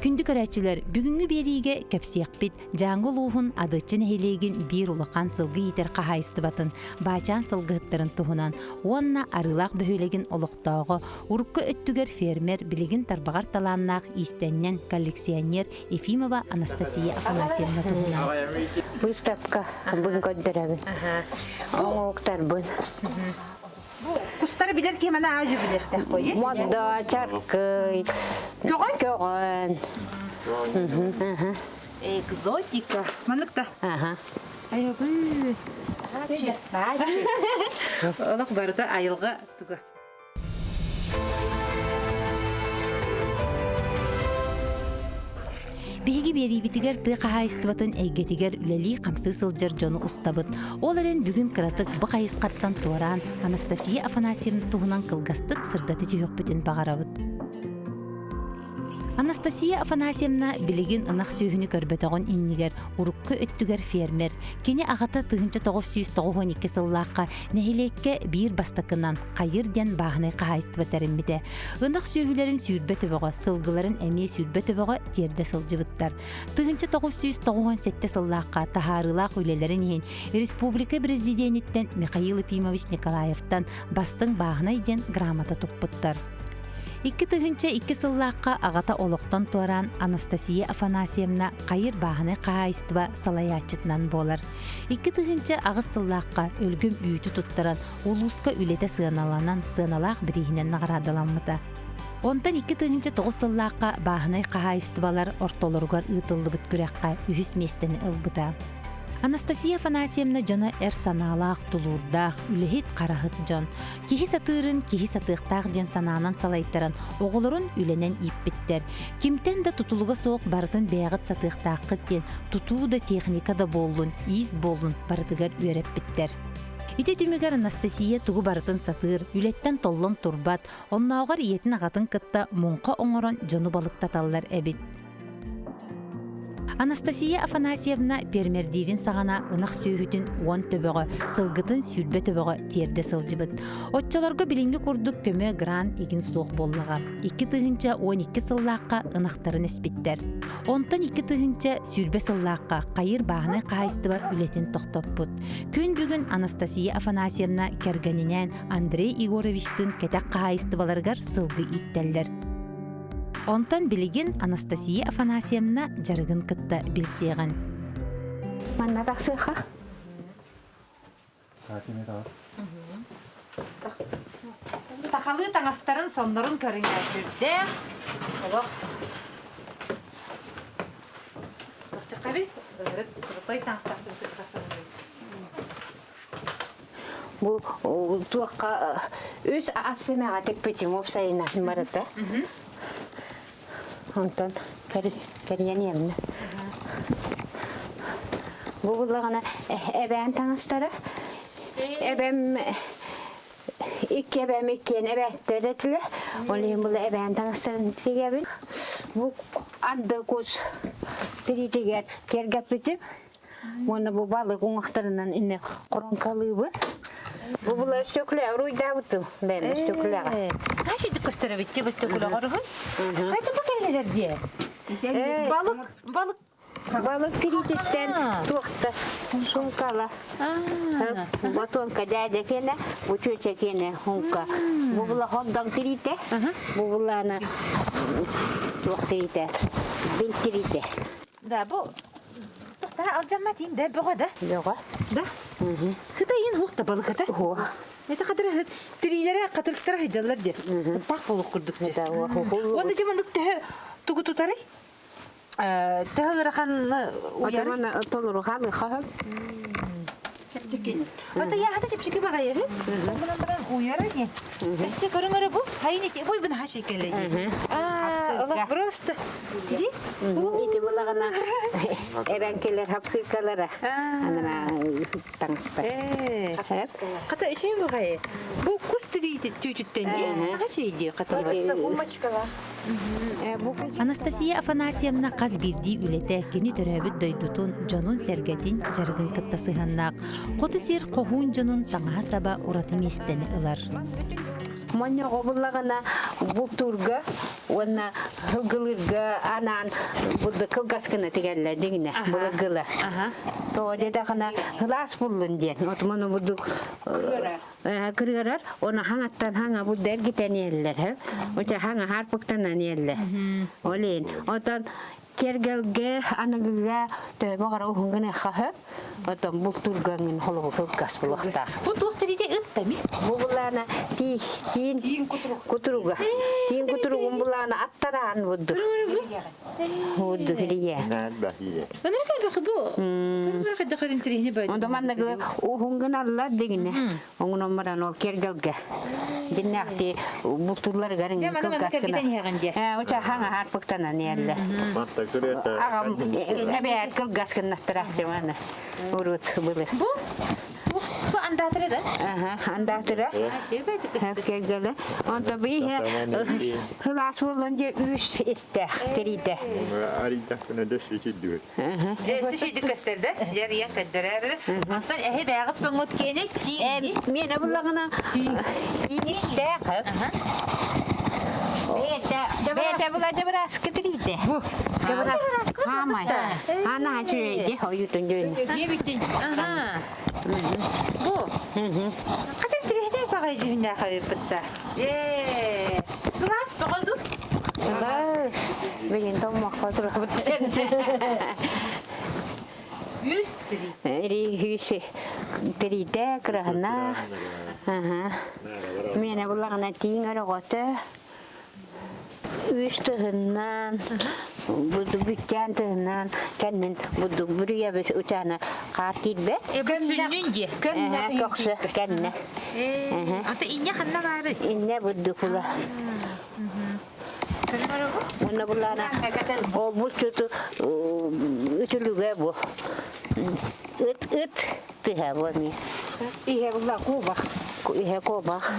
Күндү көрөөччүлэр, бүгүҥҥү биэриигэ кэпсиэхпит Дьааҥы улууһун Адыаччы нэһилиэгин биир улахан сылгы иитэр хаһаайыстыбатын Баачаан сылгыһыттарын туһунан уонна Арыылаах бөһүөлэгин олохтооҕо, урукку өттүгэр фермер, билигин тарбаҕар талааннаах иистэнньэҥ, коллекционер Ефимова Анастасия Афанасьевна туһунан. Выставка бүгүн көрдөрөбүн. Оҥоһуктарбын. Кустары билэр киһи мана аажы билиэхтээх буолуо. Моддо, чаркый, Көҕөн? көҕөн. Экзотика. Маннык да. Аха. Айабы. Олох барыта айылҕа туга. Биһиги биэриибитигэр тыа хаһаайыстыбатын эйгэтигэр үлэлии-хамсыы сылдьар дьону устабыт. Ол эрэн бүгүн кыратык бу хайысхаттан туораан Анастасия Афанасьевна туһунан кылгастык сырдата түһүөхпүтүн баҕарабыт. Анастасия Афанасьевна билигин ынах сүөһүнү көрбөтөҕүн иннигэр урукку өттүгэр фермер. Кини аҕата 1992 сыллаахха нэһилиэккэ биир бастакынан Хайыр диэн бааһынай хаһаайыстыба тэриммитэ. Ынах сүөһүлэрин 20 төбөҕө, сылгыларын эмиэ 20 төбөҕө тиэрдэ сылдьыбыттар. 1997 сыллаахха таһаарыылаах үлэлэрин иһин республика президениттэн Михаил Ефимович Николаевтан бастыҥ бааһынай диэн грамота туппуттар. 2002 сыллаахха аҕата олохтон туораан Анастасия Афанасьевна Хайыр бааһынай хаһаайыстыба салайааччытынан буолар. 2008 сыллаахха өлгөм үүтү туттаран улууска үлэтэ сыаналанан сыаналаах бирииһинэн наҕараадаламмыта. Онтон 2009 сыллаахха бааһынай хаһаайыстыбалар ортолоругар ыытыллыбыт күрэххэ үһүс миэстэни ылбыта. Анастасия Афанасьевна дьоно эр санаалаах, тулуурдаах, үлэһит, хараһыт дьон. Киһи сатыырын киһи сатыахтаах диэн санаанан салайтаран оҕолорун үлэнэн ииппиттэр. Кимтэн да тутулуга суох барытын бэйэҕит сатыахтааххыт диэн тутуу да техника да буоллун, иис буоллун барытыгар үөрэппиттэр. Ити түмүгэр Анастасия тугу барытын сатыыр, үлэттэн толлон турбат, оннооҕор ийэтин-аҕатын кытта муҥха оҥорон дьону балыктаталлар эбит. Анастасия Афанасьевна пиэрмэрдиирин саҕана ынах сүөһүтүн 10 төбөҕө, сылгытын 20 төбөҕө тиэрдэ сылдьыбыт. Оччолорго билиҥҥи курдук көмө грант игин суох буоллаҕа. 2012 сыллаахха ынахтарын эспиттэр. Онтон 2020 сыллаахха Хайыр бааһынай хаһаайыстыба үлэтин тохтоппут. Күн бүгүн Анастасия Афанасьевна кэргэнинээн Андрей Егоровичтыын кэтэх хаһаайыстыбаларыгар сылгы ииттэллэр. Онтон билигин Анастасия Афанасьевна дьарыгын кытта билсиэҕин. Манна тахсыахха. Сахалыы таҥастарын соннорун көрүҥэ сүрдээх. Олох. Тохтохаби, ырыт, крутой таҥастарсын тахсан. Бу туохха үс ат сэмэҕэ тикпитим уопсайынан барыта. Онтон кэрийэн иэмнэ. Бу буллаҕына эбээн таҥастара. Эбэм икки эбэм иккиэн эбээттэр этилэр. Ол иһин була эбээн таҥастарын тигэбин. Бу анды кус тириитигэр киэргэппитим. Уонна бу балык уҥуохтарынан инне хоруҥкалыыбын. Бу була өстөкүлэ уруйдаабытым бэйэм өстөкүлэҕэ. Знаешь, иди көстөрөбүтчи өстөкүлэҕэ уруһуй. Хайда бу кэллилэр дии. Балык, балык. Балык тириититтэн туохта сумкала. Ботуонка дядя киэнэ, бу чүөчэ киэнэ хунка. Бу була хордоҥ тириитэ, бу булаана туох тириитэ, бил тириитэ. Да, бу Тохтаа алдьаммат иин да бөҕө да. Бөҕө. Да. Хыта иин хуох да балык хыта. Хуох. Это хатыр тириилэрэ хатырыктара хыдьаллар диэн. Таах болук курдук дии. Уонна дьэ маннык төһө тугу тутарый? Төһө ыарахан уйары? Толору хаалыха. Чэпчэки. Ата яхата чэпчэки баҕайы. Онон баран уйара диэн. Өссө көрүҥ эрэ бу. Хайын ити бу бына хашай кэллэ. Аа, олох просто. Ди? Ити булаҕына эбэҥкилэр хапсыыкалара анара таҥастар. Хата үчүгэй баҕайы. Бу кус түүтүттэн дии. Хашай дии хата. Анастасия Афанасьевна хас биирдии үлэтэ кини төрөөбүт дойдутун, дьонун-сэргэтин дьарыгын кытта сыһыаннаах. Хоту сир хоһуун дьонун таҥаһа-саба ураты миэстэни ылар. Монньоҕо буллаҕына бултуурга уонна ылгылыырга анаан булду кылгас гына тигэллэр дигинэ былыргыла. Тоҕо диэтэххинэ ылаас буллун диэн. Отуману бурдук кырыарар, оны хаҥаттан хаҥа булду эргитэн иһэллэр. Оча хаҥа хаарпыктанан иһэллэр. Ол иһин. Отон Киэргэлгэ аныгыга төһө баҕара уһун гыныахха сөп. Оттон бултуурга холобур кылгас булуохтаах. Бу туох тириитэ ытта ми? Бу булаана тиин кутуруга. Тиин кутуругун булаана аттараан будду. Будду хирие. Ыныр кэлбэхи бу. Көрүҥөр хайдах интириһини байды. Онто манныгы уһун гыналлар дигине. Оҥунан баран ол киэргэлгэ. Диннээхти бултуулларыгар кылгас гына. Оча хаҥа харпыктанан иһэллэр. Аҕам эбээт кылгас гыннаттарааччыманы урут былыр. Бу бу андаатыра да? Аха, андаатыра. Киэргэлэ. Онто биһи хылаас буолан дьэ үс истээх тириитэ. Арыйдахпына дөссө үчүйдүбүт. Дьэ, өссө шийдик көстөрдө. Дьэ, көрдөрөөрү. Онтон эһи бэйэҕит соҥҥут киэнэ тииҥ. Миэнэ буллаҕына тииҥистээх. Бэйэтэ була дьабыраскы тириитэ. Дьабырас. Хаамай. Ана үчүгэйди ойуутун дьүөн. Бу. Хатын тириһитэ баҕай дьүһүннээх эбиппит Дьэ. Сылаас бөҕө ду? Сылаас. Билин томмокко турабыт. Үс Үс тириитэ кыраһына. Миэнэ буллаҕына тииҥ өрөҕөтө. Үс тыһыннан, бүттээн тыһыннан кэннин будук бүрүйэбис учаана хаар киирбэт. Көмнөх дии. Көмнөх көхсө кэннэ. Ата инне ханна баары? Инне буддукула. Уонна буллаана ол булчуту үтүлүгэ бу. Ыт ыт тыһа бу эмиэ. Иһэ булла куобах. Иһэ куобах.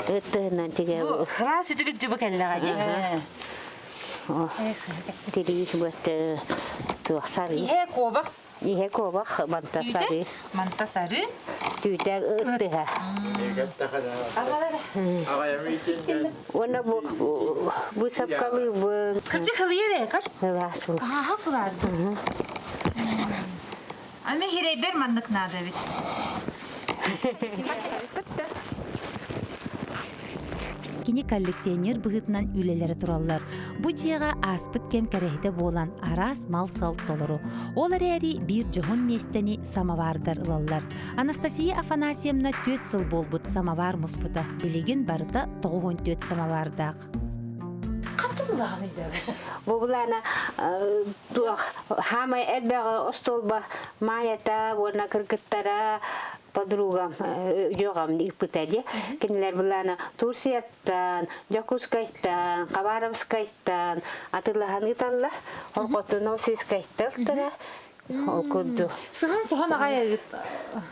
Ыт тыһынан тигэ бу. Храас үтүлүк дьыбы кэллэҕэ дии. Тирии бөттө туох сарыы. Иһэ куобах Иһэ куобах манта сарыы. Манта сарыы. Түүтэ ыттыһа. Уонна бу бу сапкалыыбын. Кырдьык хылыйар ээ, көр. Кылаас бу. Ааһа кылаас бу. Ами хирэйбэр маннык наада эбит. Кини коллекционер быһыытынан үлэлэрэ тураллар. Бу дьиэҕэ ааспыт кэм кэрэһитэ буолан араас мал-сал толору. Ол эрээри биир дьоһун миэстэни самовардар ылаллар. Анастасия Афанасьевна түөрт сыл буолбут самовар муспута. Билигин барыта 94 самовардаах. Бу булаана туох хаамай элбэҕи остуолба маайата уонна кыргыттара подругам дьуоҕам ыыппыта дии. Кинилэр былаана Турцияттан, Дьокуускайтан, Хабаровскайтан атыылаһан ыыталлар. Ол хоту Новосибирскайтан ылтара. Ол курдук. Сыһан-соһон аҕай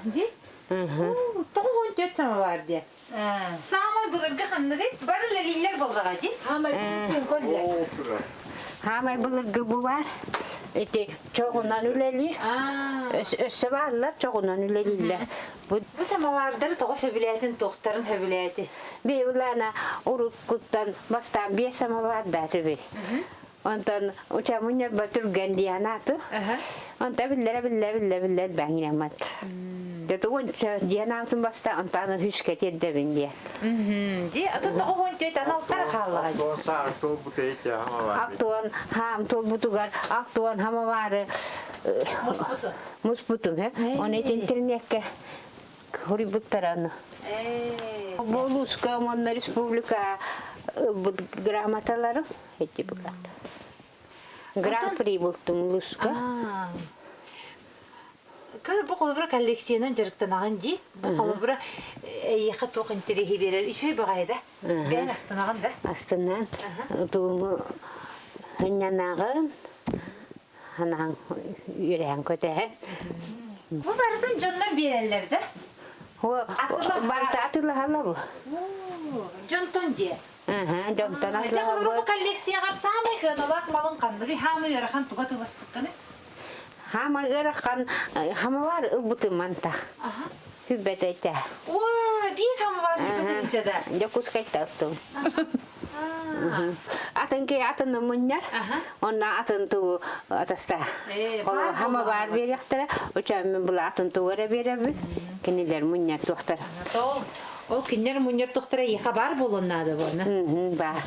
дии. 94 самовар дии. Саамай былыргы ханныгый? Бары үлэлииллэр буоллаҕа дии. Хаамай былыргы Хаамай былыргы бу бар. Ити чоҕунан үлэлиир. Өссө бааллар чоҕунан үлэлииллэр. Бу самовардары тоҕо сөбүлээтин, туохтарын сөбүлээти? Биһилана уруккуттан бастаан биэс самовардааты би. Онтон учамунньар батүргэн дианааты. Онта биллэрэ биллэ биллэ биллэ бэҥинэммат. Дето уонча дианаатын баста онтааны хүскэ тиэрдэбин диэ. Ди атын тоҕо уон түөт аналтара хааллаҕа. Алтуон саар туолбут эйти хамабар. Алтуон хаам туолбутугар алтуон хамабары муспутум he. Оны интернетке хоруйбуттараны. Болуска монна республика ылбыт грамоталары эти булат. Гран-при бултум улууска. Көр бу холобура коллекциянан дьарыктанаҕын дии. Бу холобура эйиэхэ туох интэриэһи биэрэр үчүгэй баҕайы да. Бэйэҥ астынаҕын да. Астынан тугу хынньанаҕын ханаан үөрээн көтөһөн. Бу барытын дьоннор биэрэллэр да? Барыта атыылаһалла бу. Дьонтон диэ. Дьонтон Дьэ холобура бу коллекцияҕар саамай сыаналаах малын ханныгый хаамай ыарахан туга тыласпыккыный? Хаамай ыарахан хамалар ылбытым манта. Хүббэт этэ. Ой, Биир хамаҕа да. Дьокуускайта аттым. Атын ки атын мунньар, онно атын тугу атаста. Хама баар биэриэхтэрэ, учааммын була атын тугу эрэ биэрэбин. Кинилэр мунньар туохтар. Ол ол кинилэр мунньар туохтара иха баар буолуон наада буолна. Баар.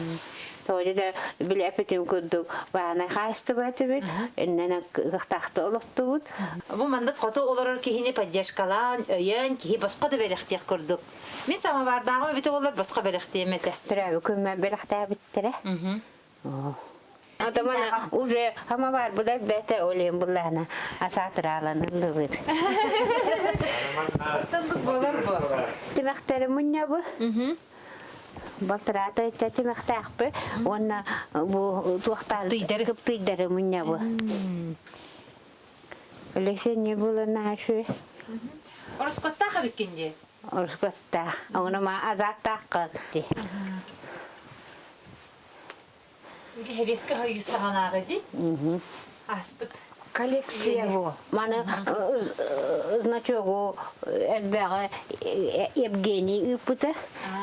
Тоҕо да били эпитим курдук баанай хаайыстыба этибит, иннэнэ кыахтаахты олохтубут. Бу маннык хоту олорор киһини поддержкалаан, өйөөн, киһи босхо да бэлэхтиэх курдук. Мин самовардааҕым эбитэ буоллар босхо бэлэхтиэм этэ. Төрөөбүт күммэр бэлэхтээбиттэрэ. Отомана уже самовар будар бэте олен буллаана асаатырааланыллыбыт. Тандык болар бу. Тимэхтэри мунньабы. Балтараата тимэхтээхпи уонна бу туохтаан Тыйдары. кыптыйдары мунньабы. Алексей не было наши. Ороскоттаах эбиккин дии. Ороскоттаах. Ону ма азааттаах дии. Хэбиэскэ хойус саҕанааҕы дии. Аспыт. Коллекция бу. Маны значогу элбэҕи Евгений ыыппыта.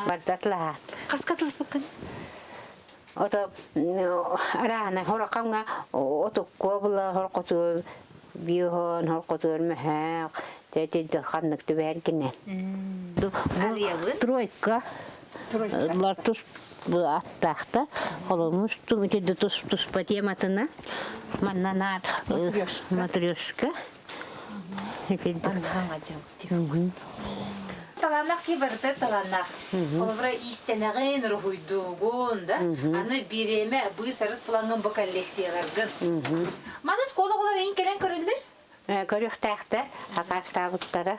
Бардатлаһа. Хаска тылыспыккын? Ото араана хорокамҥа отуккуо була хоркотуор биохон хоркотуор мөһөөк тэтинте ханнык түбэһэргинэн. Тройка лар тус аттаахта холомус ити тус туспа тематына манна наар матрешка Талааннаах киһи барыта талааннаах. Холобура иистэнэҕин, уруһуйдуугун да, аны бириэмэ быыс-арыт булаҥҥын бу коллекцияларгын. Маны оскуола оҕолор эйин кэлэн көрөллөр? Көрүөхтээхтэр, акаастаабыттара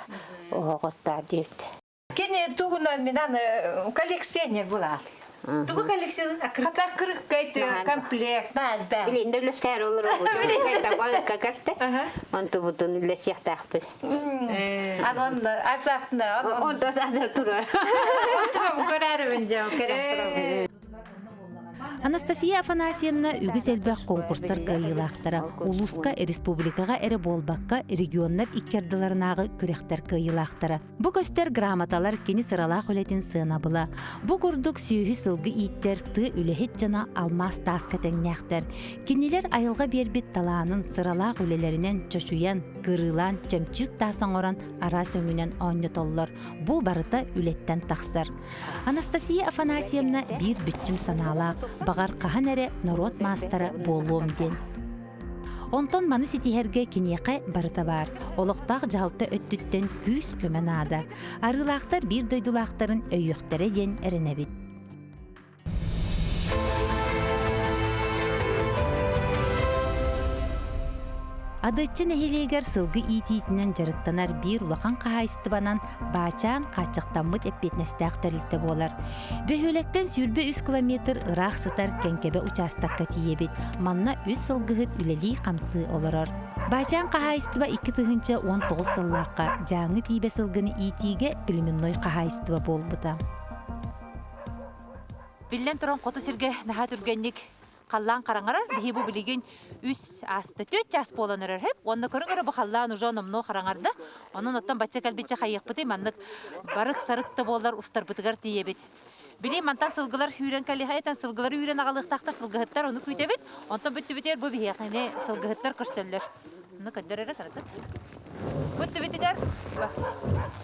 оһоҕоттоор диэбит. Кини туһунан мин аны коллекционер булаар. Тугу коллекциялын Хата кырыккайт комплект наада. Билинде үлэсээр олор какарта. Онтубутун үлэсиэхтээхпит. Анон азартнар. Онто азар турар. Онто көрәрүмүн дьэ көрөр. Анастасия Афанасьевна үгүс элбэх конкурстар кыайыылаахтара, улууска, республикаҕа эрэ буолбакка, регионнар икки ардыларынааҕы күрэхтэр кыайыылаахтара. Бу көстөр грамоталар кини сыралаах үлэтин сыанабыла. Бу курдук сүөһү сылгы ииттэр тыа үлэһит дьоно алмаас тааска тэҥнээхтэр. Кинилэр айылҕа биэрбит талаанын сыралаах үлэлэринэн чочуйан, кырыылаан, чөмчүүк таас оҥорон араас өҥүнэн оонньотоллор. Бу барыта үлэттэн тахсар. Анастасия Афанасьевна биир бүччүм санаалаах, баҕар хаһан эрэ норуот маастара буолуом диэн. Онтон маны ситиһэргэ киниэхэ барыта баар. Олохтоох дьаһалта өттүттэн күүс-көмө наада. Арыылаахтар биир дойдулаахтарын өйүөхтэрэ диэн эрэнэбит. Адыаччы нэһилиэгэр сылгы иитиитинэн дьарыктанар биир улахан хаһаайыстыбанан Баачаан хааччахтаммыт эппиэтинэстээх тэрилтэ буолар. Бөһүөлэктэн 23 километр ыраах сытар Кэҥкэбэ учаастакка тиийэбит. Манна үс сылгыһыт үлэлии-хамсыы олорор. Баачаан хаһаайыстыба 2019 сыллаахха Дьааҥы тиибэ сылгыны иитиигэ племенной хаһаайыстыба буолбута. Биллэн туран хоту сиргэ наһаа түргэнник халлаан хараҥарар. Биһи бу билигин үс ааста түөрт чаас буолан эрэр хэп. Уонна көрүҥ-көрө бу халлаан уже номнуо хараҥарда. Онон оттон бачча кэлбиччэ хайыахпытый маннык барык-сарык да буоллар устарбытыгар тиийэбит. Били мантан сылгылар үүрэн кэлиһайтан сылгылары үүрэн аҕалыахтаахтар сылгыһыттар ону күүтэбит. Онтон бүттүбүтүгэр бу биһиэхэни сылгыһыттар көрсөллөр. Ону көрдөр эрэ карата. Бүттүбүтүгэр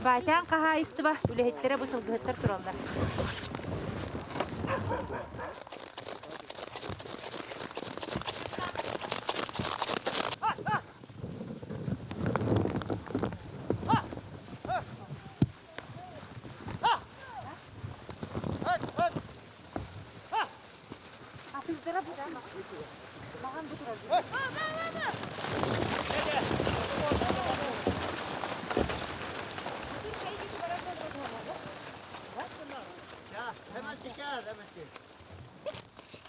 Баачаан хаһаайыстыба үлэһиттэрэ бу сылгыһыттар тураллар.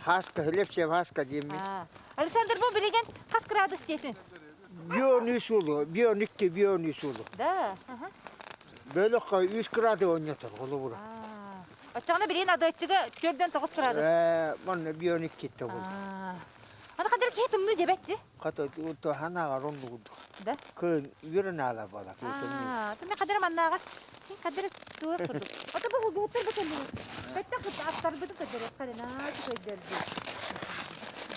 Хаска, легче хаска диэммин. Александр, бу билигин хас градус диэтин? Бион үс улу, бион икки, бион үс улу. Да. Бөлөххө үс градус ойнотор холобура. Оччоҕуна билигин адыаччыга төрдөн тоҕус градус. Ээ, манна бион иккитте бол. Аны хадыр Манна киһи тымныы диэбэт дии. Хата ханааҕар оннук курдук. Да? Кыын үөрэн аалар буолар тымныы. Аа, тымныы хадара маннааҕар кин хадара туох курдук. Ото бу хылгыһыттар бу кэллилэр. Бэттэх аттарбытын көрдөрүөххэ наадьы көйдөрдү.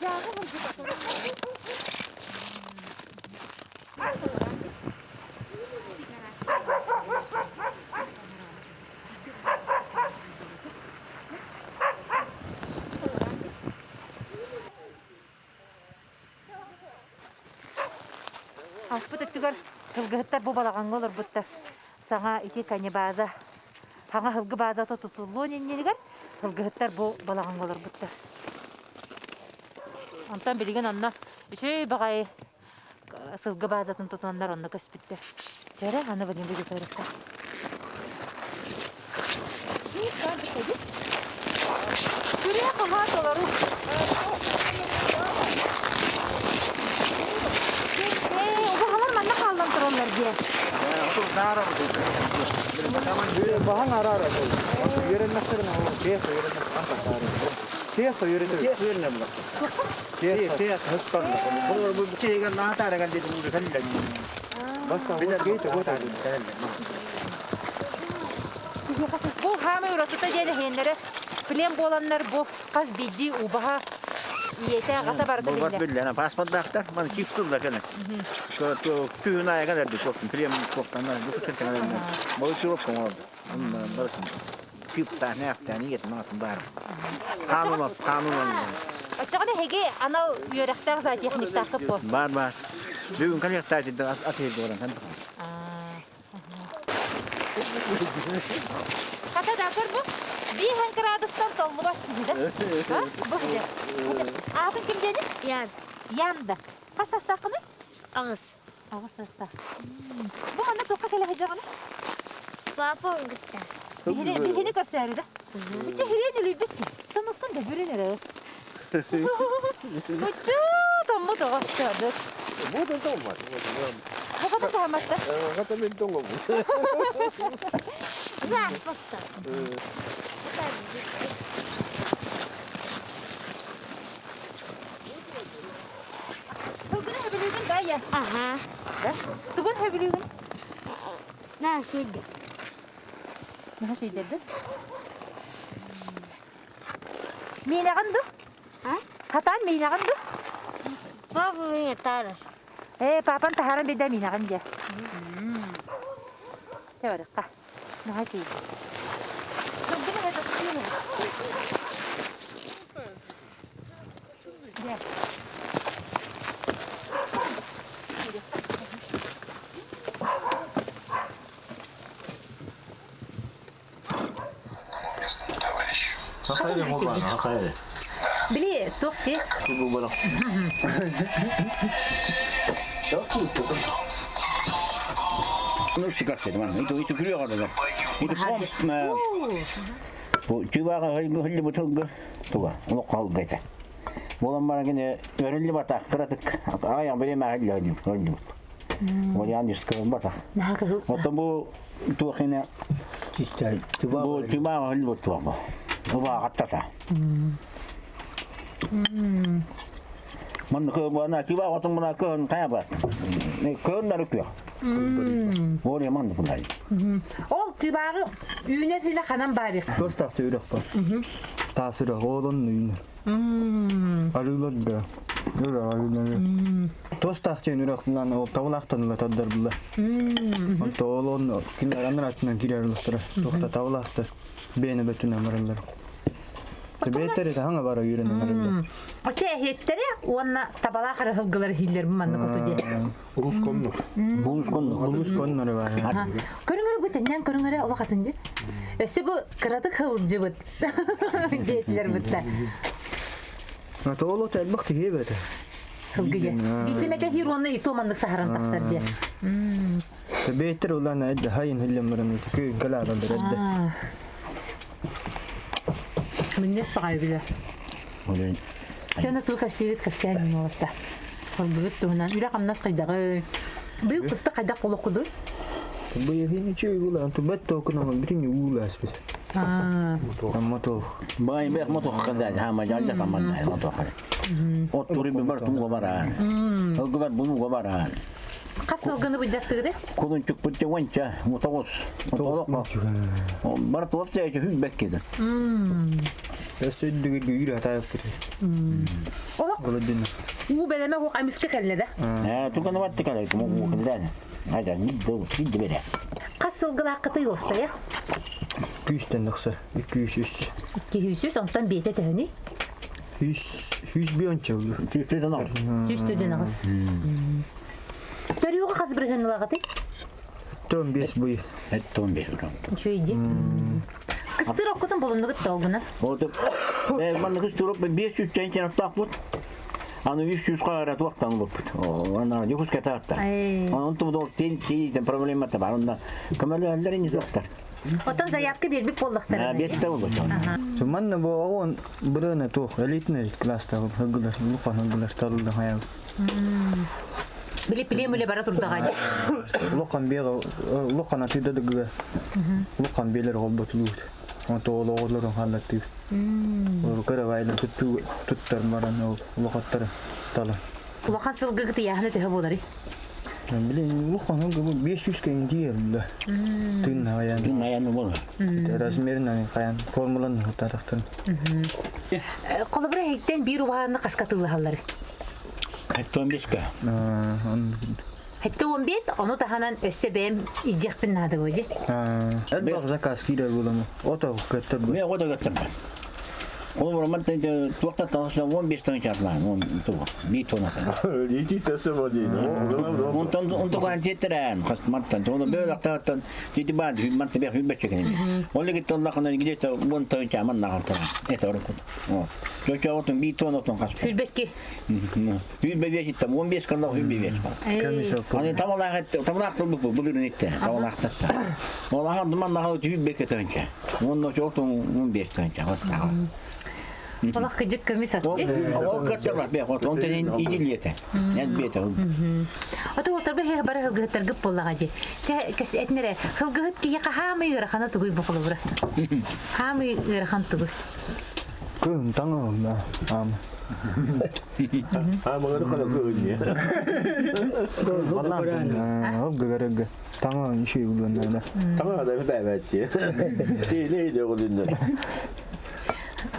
Дьааҕы хылгыт Аспыт өттүгэр сылгыһыттар бу балаҕаҥҥа олорбуттар. Саҥа ити канибаза, саҥа сылгы базата тутуллуон иннинигэр сылгыһыттар бу балаҕаҥҥа олорбуттар. Онтон билигин онно үчүгэй баҕайы сылгы базатын тутаннар онно көспүттэр. Чэрэ, аны билин бу дьиэ Күрүө хаһаа толору. Убаһалар манна хааллан тураллар диэ. Баһан арара үөрэннэхтэринэ ол тех тех үөрэтэ тех үөрэнэ була тех тех хыттан бу бу наатаараган дедим Бу хаамай уратыта диэн эһиэннэрэ плен буоланнар бу хас биирдии убаһа ийэтэ аҕата барыта Булбат биллэр. биллэн паспордаахтар маны кип тылла кэлэн. Түүн аайга дэрди суохтун плем суохтан бу кытын Бу суох коңор. Кип тааны ахтааны ет матын бар. Канун канун. Оччоҕуна эһиги анал үөрэхтээх зоотехниктааххыт буо. Бар бар. Бүгүн калиахтаа атыыр дуоран. Хата да көр бу биир градустан толлубат киһи да. Бу киһи. Аатын ким диэни? Ян. Янда. Хас састааххыный? Аҕыс. Аҕыс састаах. Бу манна туохха кэлэ сылдьаҕыный? Папа оҥгутта. Биһини көрсөөрү да. Үччэ хириэн үлүйбүт. Томуккун да бүрүн эрэ. Уччу томмут оҕо саадык. Бу да тоҥмат. Хата таһаматта. Хата мен тоҥом. Запахта. Тугун хөбүлүүгүн да я. Аха. Тугун хөбүлүүгүн? На сиди. Наха шейдердин. Миинэҕин ду? А? Хатаан миинэҕин ду? Папа меня тарас. Ээ, папан таһааран биэрдэ миинэҕин диэ. Теорикка. Наха шейдер. Били туох чи? Ну, сигарет, ман. Ито ито күлү аҕалар. Ито пом бу чубаға хыллы бутылгы туга. Олох қалгайта. Болан бара гене өрүллү бата кыратык. Аян бире мәһәлле хыллы. Хыллы. Ол ян дискы бата. Оттон бу туохина бу чубаға хыллы бутуга. Уба гаттата. Ман кы бана чуба отун мына кын кая бар. Кын да рүкү. Ол яман бундай. Ол чыбағы үүнер хиле ханан барих. Тостахты үрэх бар. Таас үрэх, оолон үүнэр. Арыылар да. Үрэх арыылар. Тостах диэн үрэх булан ол табылаахтан ыла тардар була. Онто оолон кинилэр анар атынан киирэр уластара. Туохта табылаахта бэйэни бөтүнэн бараллар. Бэйэтэр это хаҥа бара үүрэнэн арыллар. Оче эһиэттэри уонна табалаах эрэ сылгылары иһиллэр маннык оту диэн. Улус коннур. Булус коннур. Улус коннору бар. Көрүҥөрү бу тэннээн көрүҥөрө олох атын дии. Өссө бу кыратык сылдьыбыт диэтилэр бытта. Ата ол от элбэх тиһиэ бэтэ. Сылгы диэн. Биитимэтэ хир уонна ито маннык саһаран тахсар диэн. Бэйэтэр улаан эдде хайын хиллем баран күн кэлааралар эдде. Миннес саҕай билэ. Чөна туу кэпсиибит кэпсээн нуолатта. Хоргугут туһунан үлэ хамнас хайдаҕы. Быйыл кыста хайдах олохкудуй? Быйыл үчүгэй улаан тубат тоокунама бүтүн ууласпыт. Мотох. Бай бэх мотох када хама жалда таман мотох. Оттури бар тууга баран. Ылгылар бунуга баран. Хас сылгыны быдьаттыгыды? Кулун чукпут уонча мутоҕус. Бар туоп тээчи хүлбэк кеди. Өссө үрдүгүргү үүрэ атаайыппыт. Олох Голодин. уу бэлэмэ хук амиска кэллэ да. Э туганы батты калай кому уу кылдан. Айда нидде нидде бере. Хас сылгылааххытый уопсайа? Күүстен тахсар. 203. 200, онтон биэтэ төһөнүй? 100 101 olur. Түстүдөн ал. Сүүс төрдөн аҕыс. Төрүөҕү хас бырыһыан ылаҕытый? Тон 5 буй. Эттон бес урам. Үчүгэй дии. Кыстыыр оккутун булуннугут долгунан. Отуп. Э манна кыс туруп 500 тенчен аттаахпыт. Аны 300 кара туактан улуппут. Ана жокус катаатта. Онту бу тен тен проблемата бар. Онда көмөлөлөр ини жоктар. Оттон заявка биэрбит буоллахтарына. Бетте болду. Манна бу оҕон бырыана туох элитный класста хыгылар, лука хыгылар тарылды хаял. Били пилем үлэ бара турдаҕа дии. Луқан бега луқан атыда дыгы. Луқан белер голботулуут. Онто олоҕолорун халлаттыы. Ол кыра байлан тутту туттар маран ол луқаттары тала. Улахан сылгыгыт ыйааһына төһө буоларый? Билин луқан хыгы бу 500 кең диелді. Тын хаян. Тын хаян болар. Размерин хаян формуланы хатарахтан. Холобура эһиттэн биир убаһаны хаска тыллаһаллар. 75-ка. 75, ону таһынан өссө бэйэм илдьиэхпин наада буо дии. Элбэх заказ киирэр буоламы. Ото көттөр бу. Мен ото көттөр бу. Ол роман туохта таҕыста 15 тыһыынча атлаан, он тугу, биир тонната. Ити төсө болейін. Онтон онтон кантиеттерэн, хас мартан, тону бөөлөктөттөн тити баан марта бэх хүббэччэ кенemi. Ол лигит толлахына где-то 10 тыһыынча манна халтара. Это орукут. Чоча отун биир тон отун хас. Хүлбэкки. Хүлбэ беш иттем, 15 калла хүлбэ беш. Аны тамалаах тамалаах тылбы бу былырын итте, тамалаахтатта. Ол ахан думан нахал хүлбэкке тыһыынча. Онно чоотун 15 тыһыынча. Олох кыдьык көмүс отти. Ол каттар бе, онтон идилиете. Нәт бете. Ото олтарба хэ бары хылгыһыттар гып буоллаҕа дии. Чэ кэс этинэрэ хылгыһыт киһи хаамый ыарахана тугуй бу холобура. Хаамый ыарахан тугуй. Кыһын таҥа ам. Амаңары кана көөнне. Балан ол гыгырыгы. Таҥа нишей улуонна. Таҥа да бәбәтчи. Тилей де голинде.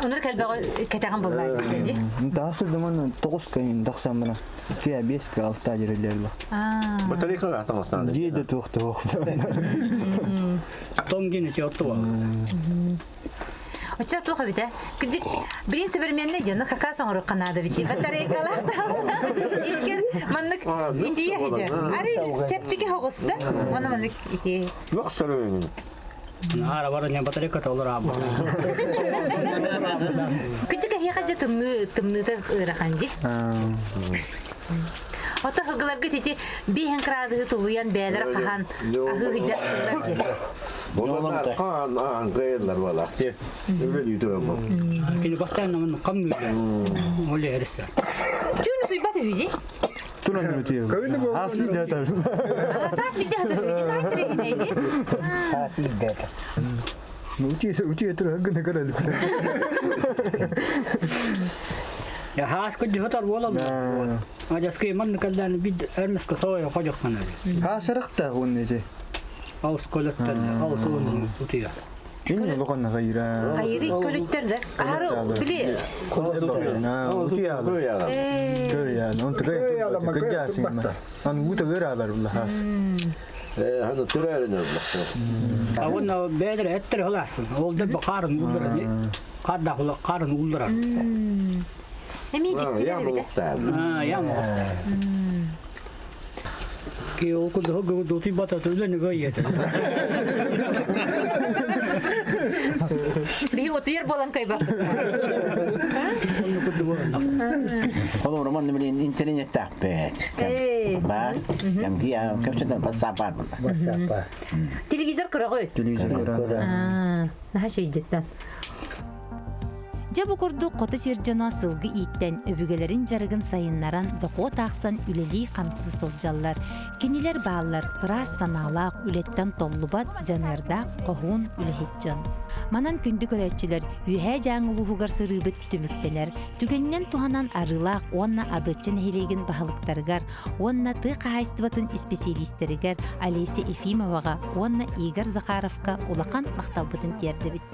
Онор кэлбэҕи кэтэҕин буоллаа дии. Тахсы думан тоғыз кайын тахсан мына. Кия беске алта жерелерлі. Батарейка атамасынан. Жейді туқты оқ. Том гене тиотто. Оча туох эбитэ. Кырдьык, билин современный дьону какаас оҥоруохха наада бити. Батарейкалаах искер маннык итийэ иһдьэ. Арый чэпчэки соҕус да. Маны маннык итийэ. Yok сөрөйүн. Наара бар не батарейка толор аба. Кырдьык эһиэхэ дьэ тымныы тымныыта ыарахан дии. Ото хылгыларга тити биэһэн кыраадыһы тулуйан бээлэрэ хаһан аһыы сылдьар дии. Боланар хаан аан кыйылар балак те. Өлө үтөрөм бу. Кини бастан намын кам нүле. Оле эрсе. Түүн утуйбат үһү дии. Туран өтüyor. Ас bir de tabii. Саас биирдэ хатар үһү дии. Наһаа интэриэһинэй дии. Саас биирдэ этэ. Утие утие тура гына көрөлү. Я хаас кыдьы хатар болал. Ажаскы ман калдан бид эрмеске сой хожохман. Хасырыкта он Аус коллектор, аус он утия. Энэ лухан хайра. Хайыры көлүттэр да. Ахары били Утие. Көя, он тыгай. Көя Ан ута гыралар була хас. Э, ханы түрәрин булла. Ауна бедер эттер холасын. Ол да бакарын улдыра. Кадда хула карын улдыра. Эми жиктилер эбит. А, я могу. Ки ол куды хогы доти бата төлө нөгө ете. Биһи отуйар буолан кайбаппыт. Холобура манна билин интернеттаахпыт. Баар. Кэмки кэпсэтэн WhatsApp баар буолла. WhatsApp баар. Телевизор көрөҕүт? Телевизор көрө. Наһаа шейдеттен. Дьэ бу курдук хоту сир дьоно сылгы ииттэн, өбүгэлэрин дьарыгын сайыннаран, дохуот аахсан үлэлии-хамсыы сылдьаллар. Кинилэр бааллар ыраас санаалаах, үлэттэн толлубат, дьаныардаах, хоһуун үлэһит дьон. Манан күндү көрөөччүлэр, Үөһээ Дьааҥы улууһугар сырыыбыт түмүктэнэр. Түгэнинэн туһанан Арыылаах уонна Адыаччы нэһилиэгин баһылыктарыгар уонна тыа хаһаайыстыбатын исписэлиистэригэр Олеся Ефимоваҕа уонна Игорь Захаровка улахан махталбытын тиэрдэбит.